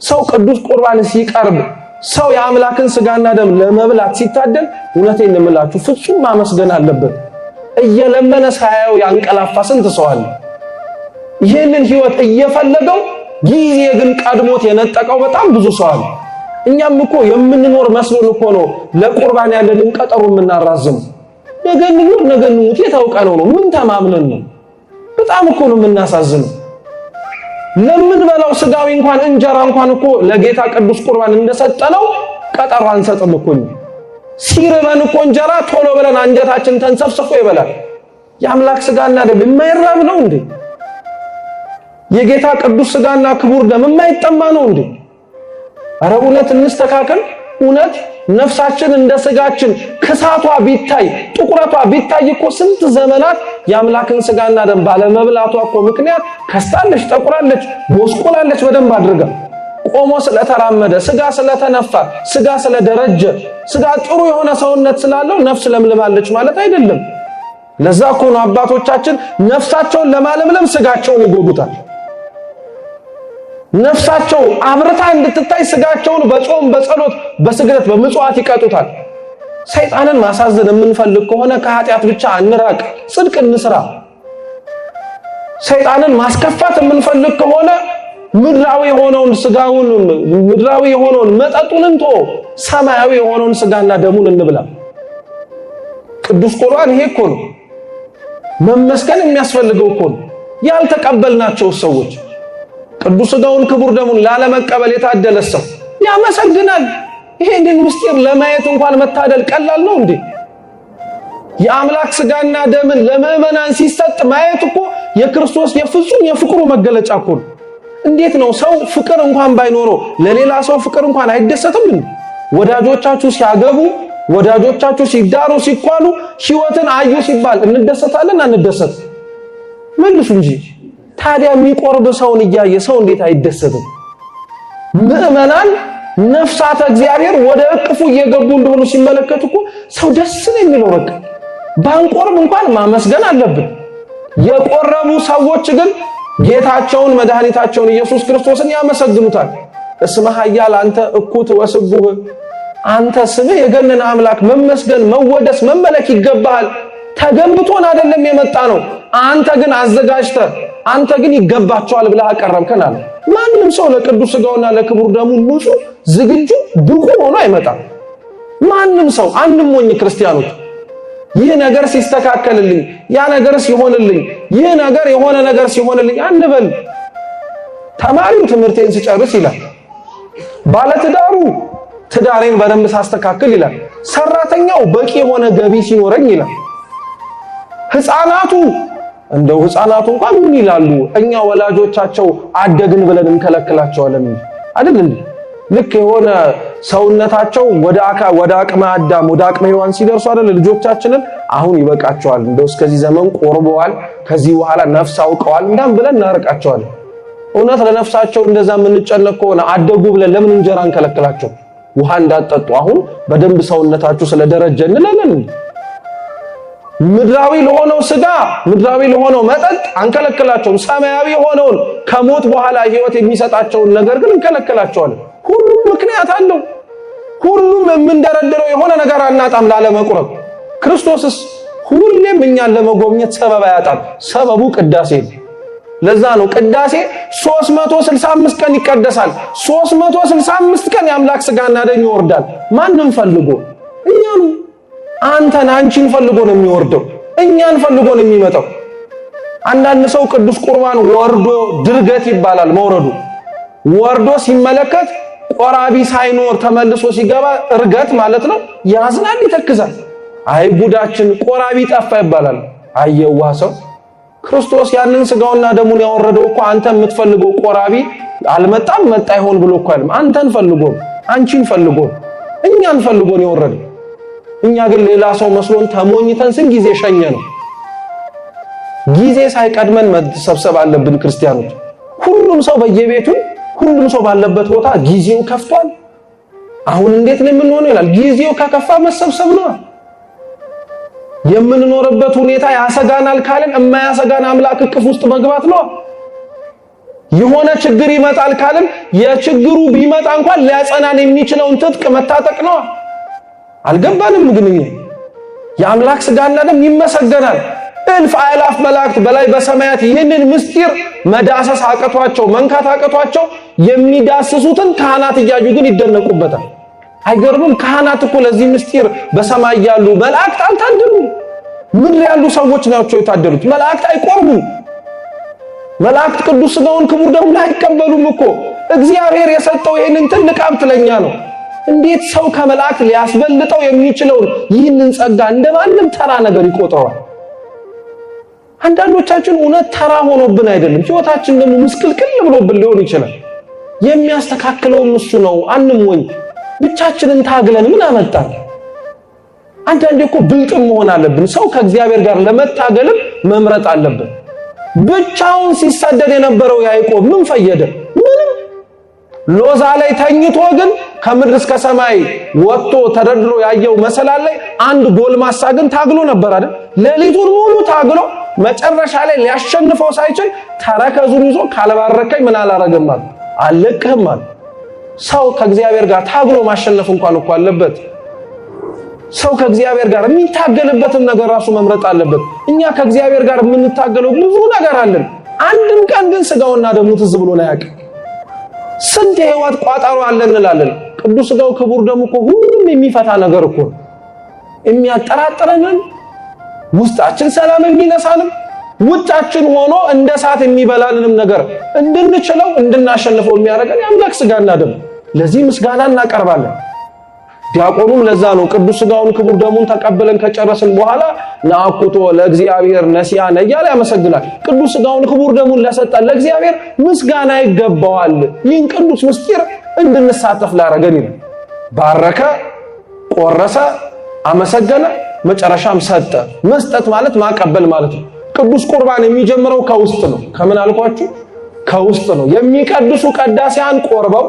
ሰው ቅዱስ ቁርባን ሲቀርብ፣ ሰው የአምላክን ስጋና ደም ለመብላት ሲታደል፣ እውነቴን ነው የምላችሁ ፍጹም ማመስገን አለበት። እየለመነ ሳያየው ያንቀላፋ ስንት ሰው አለ። ይህንን ህይወት እየፈለገው ጊዜ ግን ቀድሞት የነጠቀው በጣም ብዙ ሰው አለ። እኛም እኮ የምንኖር መስሎን እኮ ነው ለቁርባን ያለንን ቀጠሮ የምናራዝመው። ነገ እንኑር ነገ እንሙት የታወቀ ነው ነው ምን ተማምነን ነው? በጣም እኮ ነው የምናሳዝነው። ለምንበላው ስጋዊ እንኳን እንጀራ እንኳን እኮ ለጌታ ቅዱስ ቁርባን እንደሰጠነው ቀጠሮ አንሰጥም እኮ። ሲርበን እኮ እንጀራ ቶሎ ብለን አንጀታችን ተንሰፍስፎ ይበላል። የአምላክ ስጋና ደም የማይራብ ነው እንዴ? የጌታ ቅዱስ ስጋና ክቡር ደም የማይጠማ ነው እንዴ? ኧረ እውነት እንስተካከል። እውነት ነፍሳችን እንደ ስጋችን ክሳቷ ቢታይ፣ ጥቁረቷ ቢታይ እኮ ስንት ዘመናት የአምላክን ስጋና ደም ባለመብላቷ እኮ ምክንያት ከስታለች፣ ጠቁራለች፣ ጎስቆላለች። በደንብ አድርጋ ቆሞ ስለተራመደ፣ ስጋ ስለተነፋ፣ ስጋ ስለደረጀ፣ ስጋ ጥሩ የሆነ ሰውነት ስላለው ነፍስ ለምልማለች ማለት አይደለም። ለዛ እኮ ነው አባቶቻችን ነፍሳቸውን ለማለምለም ስጋቸውን ይጎዱታል። ነፍሳቸው አብርታ እንድትታይ ስጋቸውን በጾም፣ በጸሎት፣ በስግደት፣ በምጽዋት ይቀጡታል። ሰይጣንን ማሳዘን የምንፈልግ ከሆነ ከኃጢአት ብቻ አንራቅ፣ ጽድቅ እንስራ። ሰይጣንን ማስከፋት የምንፈልግ ከሆነ ምድራዊ የሆነውን ስጋውን፣ ምድራዊ የሆነውን መጠጡን እንቶ ሰማያዊ የሆነውን ስጋና ደሙን እንብላ። ቅዱስ ቁርባን ይሄ እኮ ነው መመስገን የሚያስፈልገው እኮ ነው። ያልተቀበልናቸው ሰዎች፣ ቅዱስ ስጋውን ክቡር ደሙን ላለመቀበል የታደለ ሰው ያመሰግናል። ይሄንን ምስጢር ለማየት እንኳን መታደል ቀላል ነው እንዴ? የአምላክ ስጋና ደምን ለምዕመናን ሲሰጥ ማየት እኮ የክርስቶስ የፍጹም የፍቅሩ መገለጫ እኮ ነው። እንዴት ነው ሰው ፍቅር እንኳን ባይኖረው ለሌላ ሰው ፍቅር እንኳን አይደሰትም እንዴ? ወዳጆቻችሁ ሲያገቡ፣ ወዳጆቻችሁ ሲዳሩ፣ ሲኳሉ፣ ሕይወትን አዩ ሲባል እንደሰታለን አንደሰት? መልሱ እንጂ። ታዲያ የሚቆርብ ሰውን እያየ ሰው እንዴት አይደሰትም? ምዕመናን ነፍሳተ እግዚአብሔር ወደ እቅፉ እየገቡ እንደሆኑ ሲመለከቱ እኮ ሰው ደስ ነው የሚለው። በቃ ባንቆርብ እንኳን ማመስገን አለብን። የቆረቡ ሰዎች ግን ጌታቸውን መድኃኒታቸውን ኢየሱስ ክርስቶስን ያመሰግኑታል። እስመ ኃያል አንተ እኩት ወስቡህ፣ አንተ ስምህ የገነነ አምላክ መመስገን፣ መወደስ፣ መመለክ ይገባሃል። ተገንብቶን አይደለም የመጣ ነው። አንተ ግን አዘጋጅተህ፣ አንተ ግን ይገባቸዋል ብለህ አቀረብከን አለ። ማንም ሰው ለቅዱስ ስጋውና ለክቡር ደሙ ንጹህ፣ ዝግጁ፣ ብቁ ሆኖ አይመጣም። ማንም ሰው አንሞኝ ክርስቲያኖች። ይህ ነገር ሲስተካከልልኝ፣ ያ ነገር ሲሆንልኝ፣ ይህ ነገር የሆነ ነገር ሲሆንልኝ አንበል። ተማሪው ትምህርቴን ስጨርስ ይላል። ባለትዳሩ ትዳሬን በደንብ ሳስተካክል ይላል። ሰራተኛው በቂ የሆነ ገቢ ሲኖረኝ ይላል። ህፃናቱ እንደው ህፃናቱ እንኳን ምን ይላሉ? እኛ ወላጆቻቸው አደግን ብለን እንከለክላቸዋለን አይደል እንዴ? ልክ የሆነ ሰውነታቸው ወደ አቅመ አዳም፣ ወደ አቅመ ሔዋን ሲደርሱ አይደል ልጆቻችንን አሁን ይበቃቸዋል፣ እንደው እስከዚህ ዘመን ቆርበዋል፣ ከዚህ በኋላ ነፍስ አውቀዋል እንዳም ብለን እናርቃቸዋለን። እውነት ለነፍሳቸው እንደዛ የምንጨነቅ ከሆነ አደጉ ብለን ለምን እንጀራ እንከለክላቸው? ውሃ እንዳጠጡ አሁን በደንብ ሰውነታችሁ ስለደረጀ እንላለን። ምድራዊ ለሆነው ስጋ፣ ምድራዊ ለሆነው መጠጥ አንከለክላቸውም። ሰማያዊ የሆነውን ከሞት በኋላ ህይወት የሚሰጣቸውን ነገር ግን እንከለክላቸዋለን። ሁሉም ምክንያት አለው። ሁሉም የምንደረድረው የሆነ ነገር አናጣም ላለመቁረብ። ክርስቶስስ ሁሌም እኛን ለመጎብኘት ሰበብ አያጣም። ሰበቡ ቅዳሴ ነው። ለዛ ነው ቅዳሴ 365 ቀን ይቀደሳል። 365 ቀን የአምላክ ስጋና ደም ይወርዳል። ማንም ፈልጎ እኛኑ፣ አንተን አንቺን ፈልጎ ነው የሚወርደው። እኛን ፈልጎ ነው የሚመጣው። አንዳንድ ሰው ቅዱስ ቁርባን ወርዶ ድርገት ይባላል መውረዱ፣ ወርዶ ሲመለከት ቆራቢ ሳይኖር ተመልሶ ሲገባ እርገት ማለት ነው። ያዝናል፣ ይተክዛል። አይ ጉዳችን፣ ቆራቢ ጠፋ ይባላል። አየዋ ሰው፣ ክርስቶስ ያንን ስጋውና ደሙን ያወረደው እኮ አንተ የምትፈልገው ቆራቢ አልመጣም፣ መጣ ይሆን ብሎ እኮ አይደለም። አንተን ፈልጎ፣ አንቺን ፈልጎ፣ እኛን ፈልጎ ነው የወረደው። እኛ ግን ሌላ ሰው መስሎን ተሞኝተን ስንት ጊዜ ሸኘ ነው። ጊዜ ሳይቀድመን መሰብሰብ አለብን ክርስቲያኖች። ሁሉም ሰው በየቤቱ፣ ሁሉም ሰው ባለበት ቦታ ጊዜው ከፍቷል። አሁን እንዴት ነው የምንሆነው ይላል። ጊዜው ከከፋ መሰብሰብ ነው። የምንኖርበት ሁኔታ ያሰጋናል ካልን የማያሰጋን አምላክ እቅፍ ውስጥ መግባት ነው። የሆነ ችግር ይመጣል ካልን የችግሩ ቢመጣ እንኳን ሊያጸናን የሚችለውን ትጥቅ መታጠቅ ነው። አልገባንም ግን እኛ የአምላክ ስጋና ደም ይመሰገናል። እልፍ አእላፍ መላእክት በላይ በሰማያት ይህንን ምስጢር መዳሰስ አቅቷቸው መንካት አቅቷቸው የሚዳስሱትን ካህናት እያዩ ግን ይደነቁበታል። አይገርምም? ካህናት እኮ ለዚህ ምስጢር በሰማይ ያሉ መላእክት አልታደሉም። ምድር ያሉ ሰዎች ናቸው የታደሉት። መላእክት አይቆርቡም። መላእክት ቅዱስ ሥጋውን ክቡር ደሙን አይቀበሉም እኮ። እግዚአብሔር የሰጠው ይህንን ትልቅ ሀብት ለኛ ነው። እንዴት ሰው ከመላእክት ሊያስበልጠው የሚችለውን ይህንን ጸጋ እንደማንም ተራ ነገር ይቆጥረዋል? አንዳንዶቻችን እውነት ተራ ሆኖብን አይደለም፣ ሕይወታችን ደግሞ ምስቅልቅል ብሎብን ሊሆን ይችላል። የሚያስተካክለውም እሱ ነው። አንሞኝ። ብቻችንን ታግለን ምን አመጣን? አንዳንዴ እኮ ብልጥም መሆን አለብን። ሰው ከእግዚአብሔር ጋር ለመታገልም መምረጥ አለብን። ብቻውን ሲሰደድ የነበረው ያዕቆብ ምን ፈየደ? ምንም። ሎዛ ላይ ተኝቶ ግን ከምድር እስከ ሰማይ ወጥቶ ተደርድሮ ያየው መሰላል ላይ አንድ ጎልማሳ ግን ታግሎ ነበር አይደል? ሌሊቱን ሙሉ ታግሎ መጨረሻ ላይ ሊያሸንፈው ሳይችል ተረከዙን ይዞ ካለባረከኝ ምን አላረግም አለ፣ አልለቅህም አለ። ሰው ከእግዚአብሔር ጋር ታግሎ ማሸነፍ እንኳን እኮ አለበት። ሰው ከእግዚአብሔር ጋር የሚታገልበትን ነገር ራሱ መምረጥ አለበት። እኛ ከእግዚአብሔር ጋር የምንታገለው ብዙ ነገር አለን። አንድም ቀን ግን ስጋውና ደሙ ትዝ ብሎን አያውቅም። ስንት የህይወት ቋጠሮ አለን እንላለን። ቅዱስ ስጋው ክቡር ደሙ እኮ ሁሉም የሚፈታ ነገር እኮ ነው። የሚያጠራጥረንን ውስጣችን ሰላም የሚነሳንም ውጫችን ሆኖ እንደ እሳት የሚበላንንም ነገር እንድንችለው እንድናሸንፈው የሚያደርገን የአምላክ ስጋና ደም። ለዚህ ምስጋና እናቀርባለን። ዲያቆኑም ለዛ ነው ቅዱስ ስጋውን ክቡር ደሙን ተቀብለን ከጨረስን በኋላ ናአኩቶ ለእግዚአብሔር ነሲያነ እያለ ያመሰግናል። ቅዱስ ስጋውን ክቡር ደሙን ለሰጠን ለእግዚአብሔር ምስጋና ይገባዋል፣ ይህን ቅዱስ ምስጢር እንድንሳተፍ ላረገን ይላል። ባረከ፣ ቆረሰ፣ አመሰገነ፣ መጨረሻም ሰጠ። መስጠት ማለት ማቀበል ማለት ነው። ቅዱስ ቁርባን የሚጀምረው ከውስጥ ነው። ከምን አልኳችሁ? ከውስጥ ነው። የሚቀድሱ ቀዳሲያን ቆርበው